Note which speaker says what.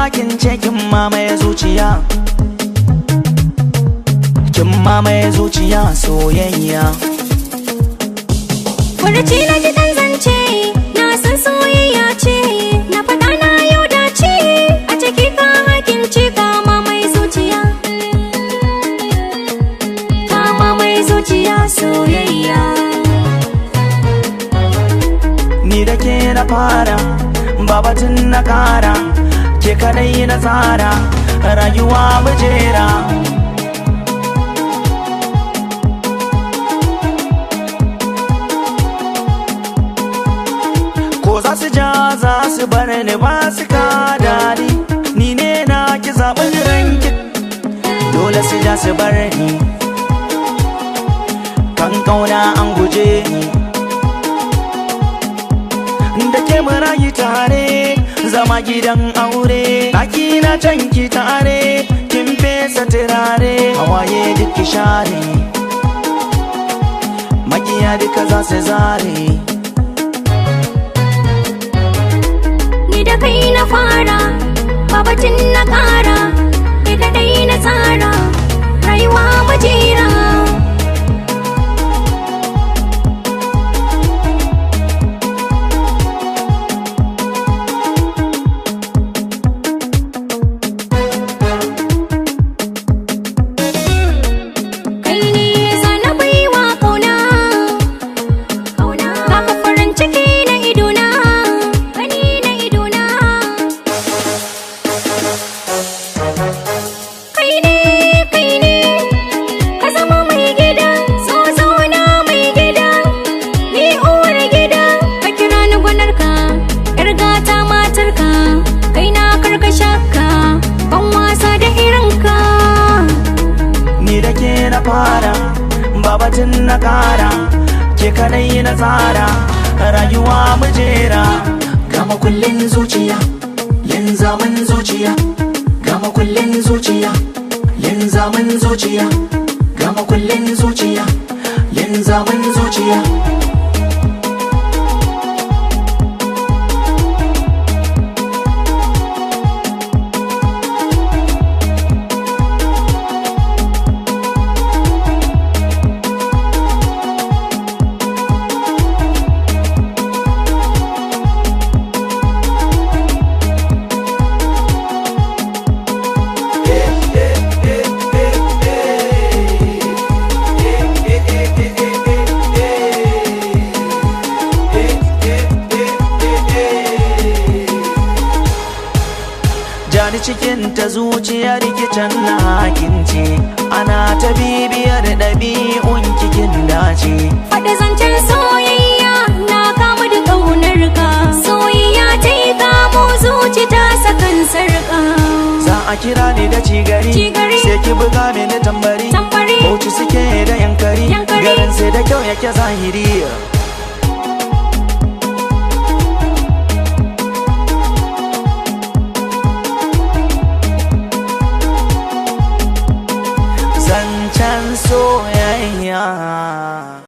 Speaker 1: hakince kin mamaye zuciya. Kin mamaye zuciya soyayya.
Speaker 2: Furuci na ji ɗan zance, na san soyayya ce, na faɗa na yau dace, a ciki ka hakince ka mamaye zuciya. Ka mamaye zuciya soyayya.
Speaker 1: Ni da ke na fara, babatun na kara, ke kadai na tsara, rayuwa mujera. Ko za su ja za su bar ni ba su kada ni, ni ne na ki zaɓin ranki, dole su ja su bar ni. Kan kauna an guje ni. Da ke murayi tare zama gidan aure, ɗaki na can ki tare, kin fesa turare, hawaye duk ki share, makiya duka za su zare.
Speaker 2: Ni da kai na fara, babatin na kara, ni kadai na tsara, rayuwa majera. Kai ne zana baiwa kauna, kaka farin ciki na idona, gani na idona. Kai ne, kai ne, ka zama mai gida, so zauna mai gida, ni uwar gida, ka kira ni gwanarka, yar gata matarka, kai na karkasha ka, ban wasa da irinka.
Speaker 1: Ni da ke na fara, babatun na kara, ke kadai na tsara, rayuwa mujera. Gama kullin zuciya, linzamin zuciya, gama kullin zuciya, linzamin zuciya, gama kullin zuciya, linzamin zuciya. Jani cikin ta zuciya rikicin na hakince, ana ta bibiyar ɗabi'un kikin dace.
Speaker 2: Faɗi zancen soyayya na kamu da ƙaunar ka, soyayya ta yi kamo zuci ta sakan sarƙa.
Speaker 1: Za a kira ni da cigari,
Speaker 2: Cigari.
Speaker 1: sai ki buga mini tambari.
Speaker 2: Tambari.
Speaker 1: Bauchi suke da yankari,
Speaker 2: Yankari.
Speaker 1: garin sai da kyau yake zahiri.